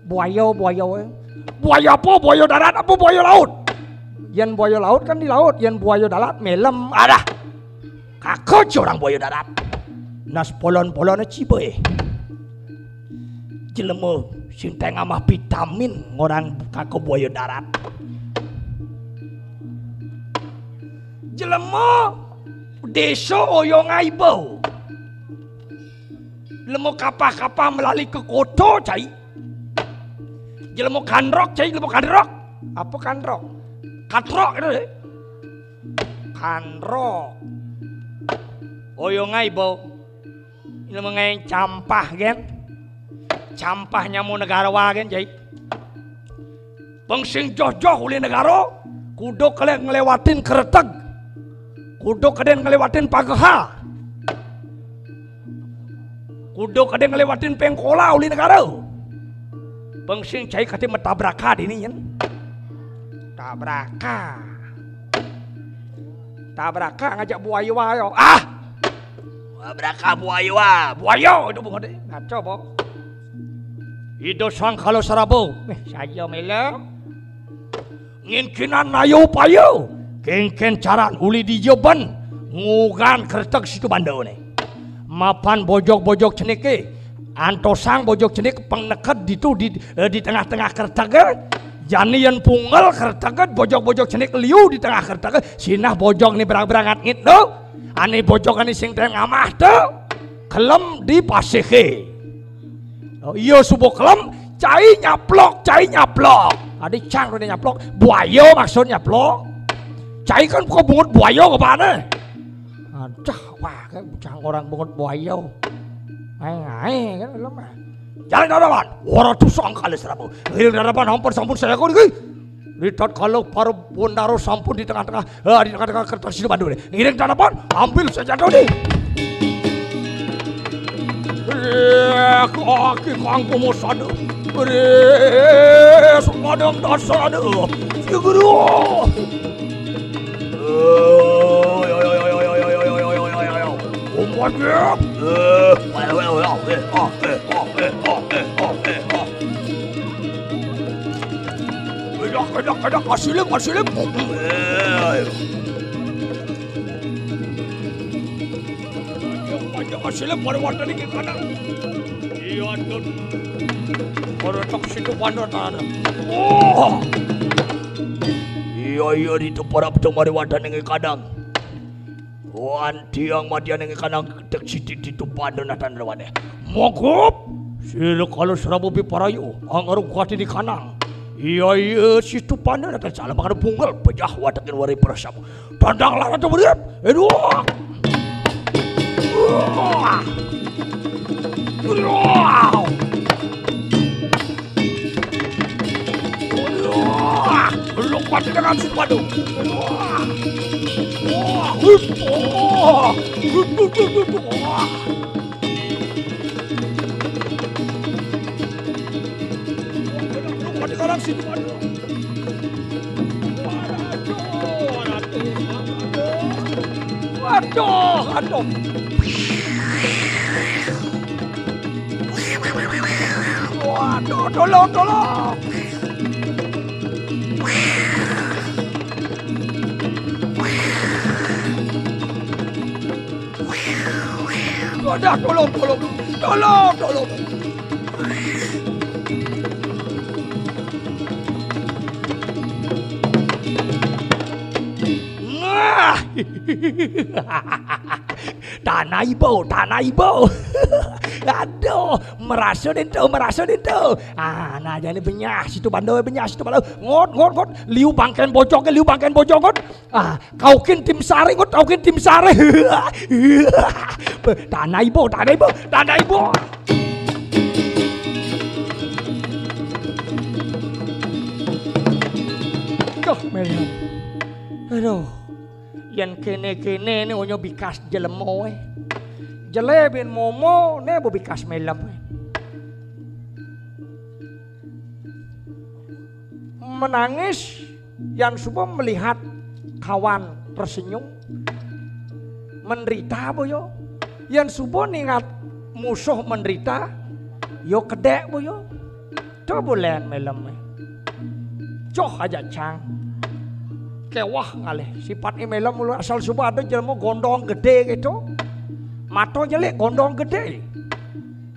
Buaya, buaya, eh. Buaya apa? Buaya darat apa buaya laut? Yen buaya laut kan di laut, yen buaya darat melem. Adah. Kaka curang buaya darat. Nas polon-polon cibe, eh. Jelema sing tengah mah vitamin ngorang kaka buaya darat. Jelema desa oyong aiba. Jelema kapah-kapah melali ke kota cai. Jelema kandrok cai, jelema kandrok. Apa kandrok? Katrok itu, eh. Kandrok. Oyong aiba. Ila mengai campah gen. Campah nyamu negara wa gen jai. Pengsing joh-joh uli negara, kudu kalian ngelewatin kereteg. Kudu kalian ngelewatin pageha. Kudu kalian ngelewatin pengkola uli negara. Pengsing cai kati metabraka dini nyen. Tabraka. Tabraka ngajak buaya wayo. Ah! Tabraka buaya wa. Buaya itu bunga deh. Ngaco, bo. Ido sang kalau serabo. Eh, saja melo. Nginkinan nayo upaya. Kengken caran uli di jeban. Ngugan kertek situ bandau nih. Mapan bojok-bojok cenike. Antosang bojok cenik pengneket ditu di, eh, di tengah-tengah kertege. Jani yen pungel kertege bojok-bojok cenik liu di tengah kertege. Sinah bojok ni berang-berangat ngit tu. Ani bojok ani sing teng amah tu. Kelem di pasihe. Oh, iya subuh kelem, cai nyaplok, cai nyaplok. Adi cang rene nyaplok, buaya maksud nyaplok. Cai kan buka bungut buaya ke mana? Aduh, wah, kayak bocah orang bungut buaya. Ae, ae, kan lo mah. Jalan dadapan, wara tusang kali serabu. Ngiring dadapan hampir sampun saya kau niki. Lihat kalau para bondaro sampun di tengah-tengah, eh, di tengah-tengah kertas itu bandu nih. Ngiring dadapan, ambil senjata nih. Eh, kaki kangku musadu. Eh, sepadang dasar ada. Guru. Kedak, kedak, kedak, kasilim, kasilim. Panjang kasilim, pada warna dikit kanan. Iya, Dun. Pada tak situ pandang tanah. Oh! Iya, iya, di tempat apa tu mari wadah nengi kadang. Wan tiang matian nengi kadang tek sitik di tu pandang natan lawan eh. Mogop! Sila kalau serabu pi parayu, angaru kuati di kanang. Iya, iya, situ pandang natan salah makan bungal, pejah watakin wari perasamu. Tandang lawan tu beriap. Aduh! Wah! Wah! Wah! Belum mati dengan si padu. Wah! Wah! Hup! Wah! Hup, hup, hup, hup, wah! Waduh, waduh. Waduh, tolong, tolong. Wadah, tolong, tolong. Tolong, tolong. Ngah. Tanah ibu, tanah ibu. Aduh, merasa deh tu, merasa deh tu. Ah, nah jadi benyah situ bandar, benyah situ bandar. Ngot, ngot, ngot. Liu bangken bocok, liu bangken bocok, ngot. Ah, kau kin tim sare, ngot, kau kin tim sare. Tanah ibu, tanah ibu, tanah ibu. Duh, Mel. Aduh. Yen kene-kene ne onyo bikas jelema, eh. Jele bin momo ne bo bikas melem, eh. Menangis, yan suba melihat kawan tersenyum. Menderita bo yo. Yan suba ningat musuh menderita, yo kedek bo yo. To bulen melem. Joh aja cang. Kewah ngalih. Sipatne melem mula asal suba ada jelema gondong gede gitu. Mato jelik gondong gede.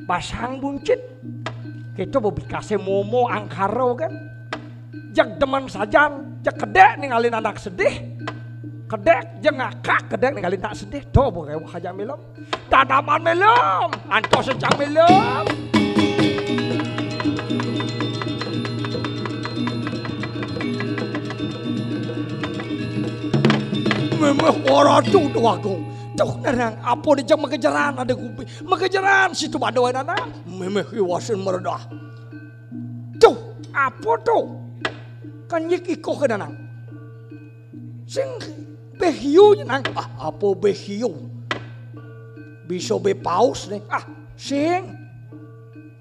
Basang buncit. Gitu bebikase momo angkara kan. Jeg demen sajan, jeg kedek ningalin anak sedih. Kedek, jeg ngakak, kedek ningalin anak sedih. To bo kewah aja melem. Tanaman melem, antos encang melem. Memeh ora tuh tuh agung. Tuh nerang apa dijang megejeran ada gubi. Megejeran situ pada wae nanang. Memeh iwasin meredah. Tuh, apa tuh? Kan nyik iko ke nanang. Sing behiu nyenang. Ah, apa behiu? Bisa be paus nih. Ah, sing.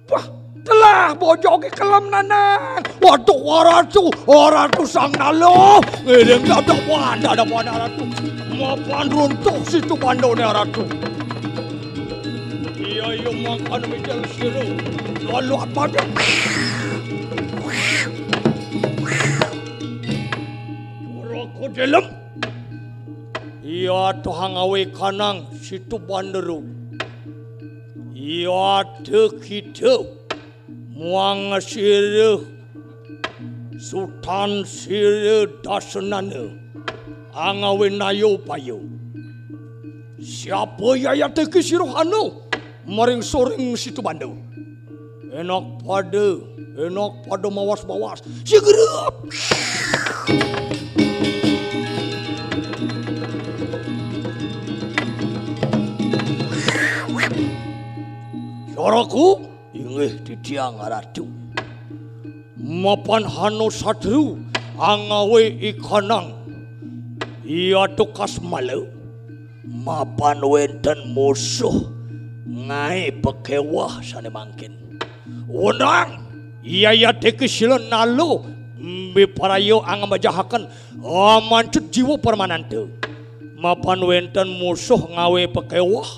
Wah, telah bojoke kelem nanang. Waduh, waratu, waratu sang nalo. Ngiring dada wan, dada wan waratu. Mapan runtuh situ bandone waratu. Iya, iya, makan mijil siru. Lalu apa dia? Roko delem. Iya tuh ngawe kanang situ bandero. Iya tuh kita muang sirih sutan sirih dasenane angawe nayo payo. Siapa yayate ki siruh anu maring soring situ bandero. Enak pada, enak pada mawas-mawas. Sigerup. Soroku, inggih titiang ratu. Mapan hano satru angawe ikanang. Iya tukas malu. Mapan wenten musuh ngae pekewah sane mangkin. Wenang, iya iya teki sila nalu, mbi parayo angamajahaken, amancut jiwa permanante. Mapan wenten musuh ngawe pekewah,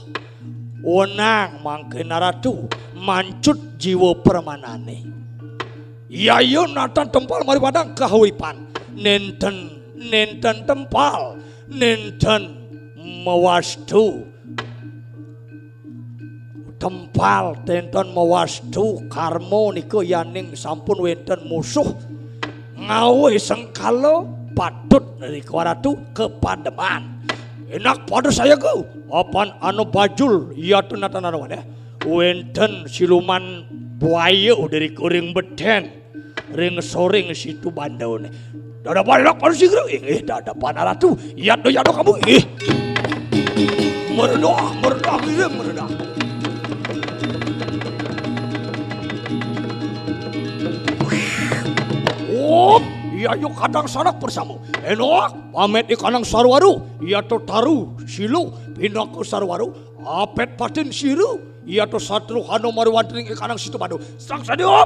wenang mangkin ratu, mancut jiwa permanane. Iya iya natan tempal mari padang kahawipan. Nenten, nenten tempal, nenten mawastu. Tempal tenten mawastu karma nika yaning sampun wenten musuh ngawe sengkala patut nika ratu kepademan. Enak pada sayaga, apan anu bajul iya tunatan anu wadah. Wenten siluman buaya dari kuring beten. Ring soring situ bandone. Dadapan enak pada sigra, eh, dadapan ratu. Yado yado kamu, eh. Meredah, meredah, eh, meredah. Op, iya yuk kadang sanak bersama. Enak, pamit di kanang sarwaru. Iya to taru, silu, pindah ke sarwaru. Apet patin siru. Iya to satru hano maru wantring ikanang situ padu. Sang sadop.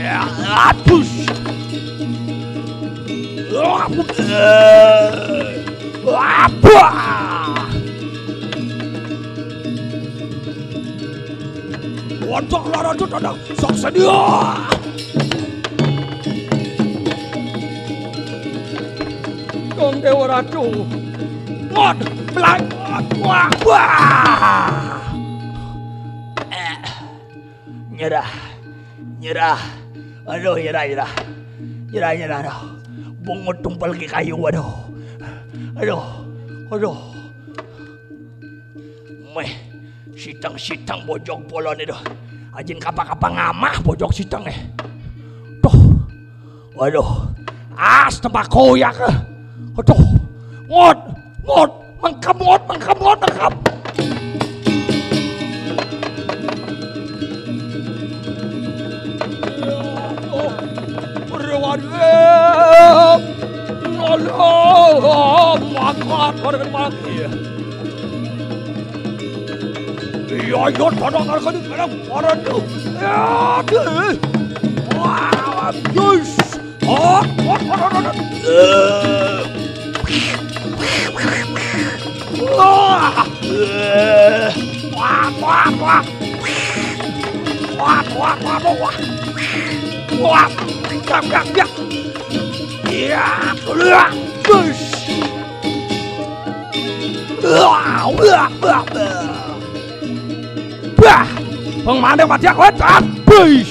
Abus. Abah. Wadah lara tu tandang. Sok sedia. Kong Dewa Ratu. Ngot, belangot, wah, wah. Eh, nyerah, nyerah. Aduh, nyerah, nyerah. Nyerah, nyerah, aduh. Bungut tumpal ke kayu, aduh. Aduh, aduh. Meh, siteng-siteng bojog bolon itu. Ajin kapa-kapa ngamah bojog siteng eh. Tuh. Waduh. As tempat koyak eh. Aduh. Ngot, ngot, mengkam ngot, mengkam ngot, mengkam. Berwaduh. Allah, mangkat, mangkat. Iya, iya, tadang harga di dalam para tu. Ya, deh. Wah, yes. Oh, oh, oh, oh, oh. Wah. Wah, wah, wah. Wah, wah, wah, wah. Wah, gak, gak, gak. Iya, keluar. Yes. Wah, wah, wah, wah. Bah, pengmane mati aku, eh, habis.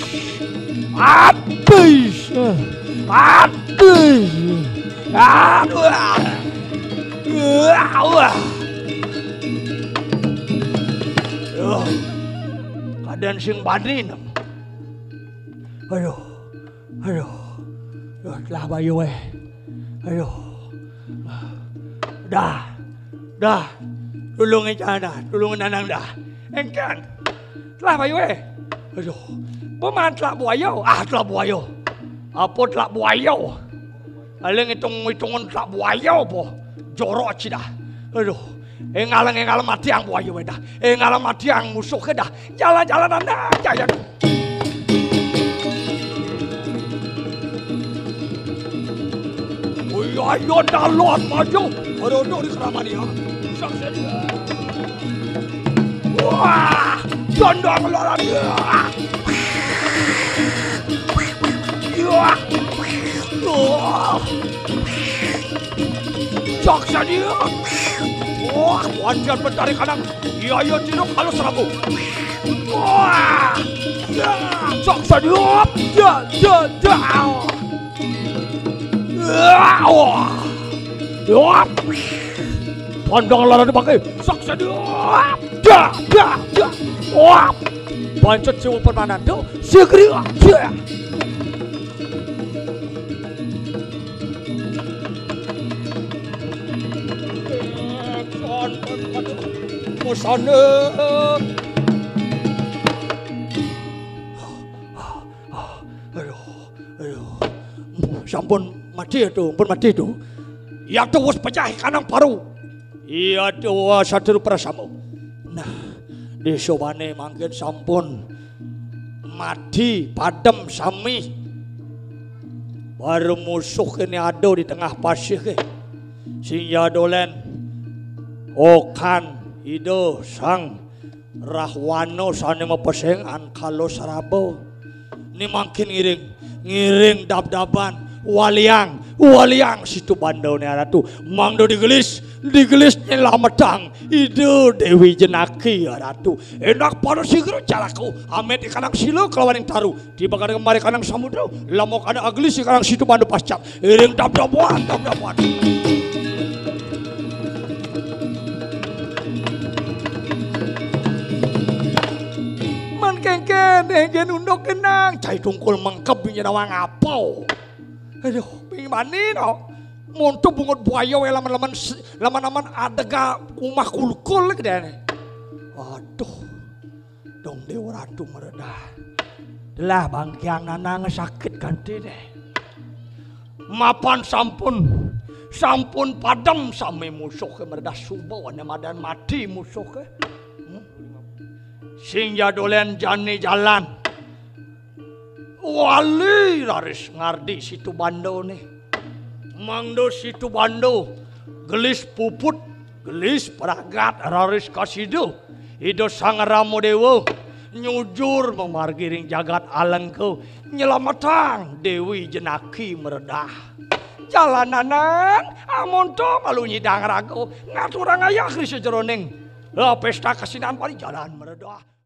Habis. Habis. Aduh. Wah, wah. Aduh. Kadang sing bani. Aduh. Aduh. Aduh, telah bayu eh. Aduh. Dah. Dah. Tulung aja dah. Tulung nanang dah. Engkan. Telah bayu eh. Aduh. Paman telah buaya. Ah, telah buaya. Apa telah buaya? Paling hitung-hitungan telah buaya apa? Jorok sih dah. Aduh. Engalang-engalang mati ang buaya eh dah. Engalang mati ang musuh ke dah. Jalan-jalan anda jaya. Ayo, ayo, dalon maju. Aduh, aduh, di keramania. Sang saja. Wah, janda ngelarang. Wah. Wah. Cak saja. Wah, wajan mencari kadang. Iya, iya, tidak kalau serabu. Wah. Ya, cak saja. Ya, ya, ya. Wah. Wah. Pandang lara dipakai. Cak saja. Ya, ya, ya. Wah. Pancet jiwa permanen tu. Segeri. Ya. Musana. Aduh, aduh. Sampun mati tu, pun mati tu. Yang tu wis pecah kanang paru. Iya, Dewa Satru Prasama. Nah, disobane mangkin sampun mati padem sami. Baru musuh kene ada di tengah pasih ke. Sing ya dolen. Okan Ida Sang Rahwana sane mapesing angkala seraba. Ni mangkin ngiring, ngiring dab-daban, waliang, waliang situ bandane Ratu. Mangda digelis, digelis nyelametang Ida Dewi Jenaki Ratu. Enak pada sigra calaku, amit ikanang sila kelawaning taru. Tiba kadang kemari kanang samudra, lamok ada aglis ikanang situ bandu pascap. Iring dab-daban, dab-daban. Man kengken, engken unduk kenang. Cai tungkul mengkeb binye nawang apa? Aduh, ping bani no. Monto bungut buaya we laman-laman si-, laman-laman adega umah kulkul gedene. Aduh. Dong Dewa Ratu meredah. Telah bangkiang nanang sakit gantine. Mapan sampun, sampun padem sami musuh ke meredah suba wane madan mati musuh ke. Hmm? Sing ya dolen jani jalan. Wali raris ngardi Situbandane. Mangda Situbanda gelis puput, gelis pragat raris kasida. Ida Sang Rama Dewa nyujur mamargi ring jagat Alengka, nyelametang Dewi Jenaki mredah. Jalananan amonto malu nyidang raga, ngaturang ayah ri sajeroning, eh, pesta kasinan pari jalan mredah.